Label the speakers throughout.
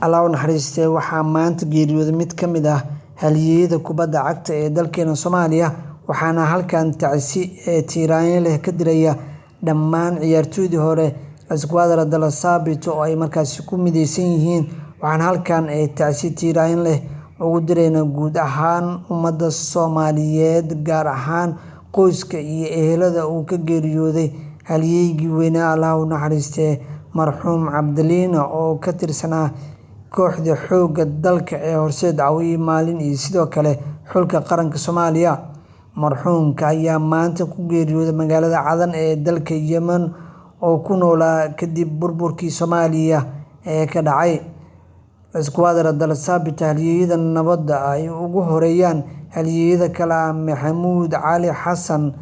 Speaker 1: Allah u naxariistee, waxaa maanta geeriyooday mid ka mid ah halyeeyada kubadda cagta ee dalkeena Soomaaliya, waxaana halkan tacsi ee tiiraanyo leh ka diraya dhammaan ciyaartoydii hore La Squadra della Sabito oo ay markaasi ku mideysan yihiin. Waxaan halkan ee tacsi tiiraanyo leh ugu diraynaa guud ahaan ummadda Soomaaliyeed, gaar ahaan qoyska iyo ehelada uu ka geeriyooday halyeygii weynaa, Allah u naxariistee, marxuum Cabdiliina oo ka tirsanaa kooxda xoogga dalka ee Horseed Cawiye Maalin iyo sidoo kale xulka qaranka Soomaaliya. Marxuumka ayaa maanta ku geeriyooday magaalada Cadan ee dalka Yemen oo ku noolaa kadib burburkii Soomaaliya ee ka dhacay. La Squadra della Sabito, halyeeyada nabadda ay ugu horeeyaan halyeeyada kale ah Maxamuud Cali Xasan,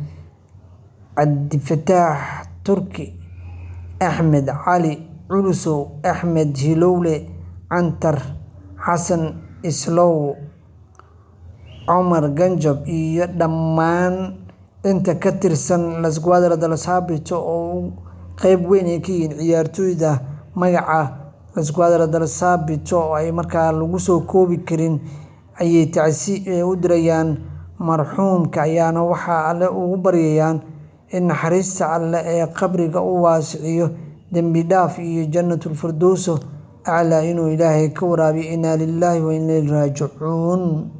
Speaker 1: Cabdifataax Turki, Axmed Cali Culusow, Axmed Hilowle Cantar, Xasan Islow, Cumar Ganjab iyo dhammaan inta ka tirsan La Squadra della Sabito oo qeyb weyn ay ka yihiin ciyaartoyda magaca La Squadra della Sabito oo ay markaa lagu soo koobi karin, ayay tacsi u dirayaan. Marxuumka ayaana waxaa Alle ugu baryayaan in naxariista Alle ee qabriga u waasiciyo, dembi dhaaf iyo Jannatul Firdowso aclaa inuu Ilaahay ka waraabiyo. Innaa lillaahi wa innaa ilaihi raajicuun.